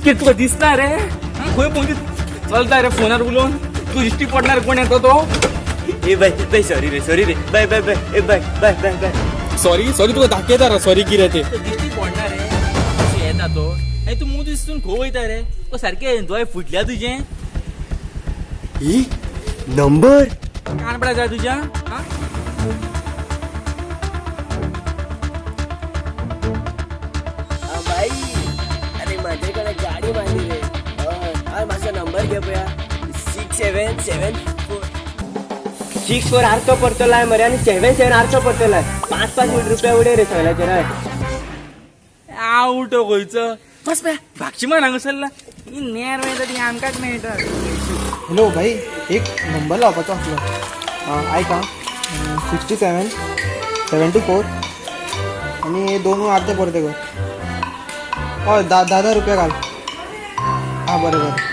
कितें तुका दिसना रे? खंय पोंदी चलता रे फोनार उलोवन? तूं दिश्टी पडणार कोण येता तो? ए बाय बाय, सॉरी रे, सॉरी रे, बाय बाय बाय, ए बाय बाय बाय बाय. सॉरी सॉरी, तुका दाखयता रे सॉरी कितें तें. दिश्टी पडना रे अशें येता तो आनी तूं मुजू दिसून खंय वयता रे? तुका सारकें दोळे फुटल्या तुजें? ही नंबर. कान पडा जाय तुज्या? आं? हा बाई, अरे माझ्या कडे गाडी मारली रे. हय हय, मातसो नंबर घे पळया. 6774 64 आरतो परतो लाय मरे आनी 77 आरतो परतो लाय. पांच पांच रुपया उडय रे सगळ्याचेर. हय. आवटो खंयचो बस पळय भाक्षी मान हांगा सरला. ही नेर मेळटा ती आमकांच मेळटा. हॅलो भाई, एक नंबर लावपाचो आसलो. आं, आयक आं, 67 74 आनी दोनू अर्दे परते कर. हय, धा धा धा रुपया घाल. आं, बरें बरें.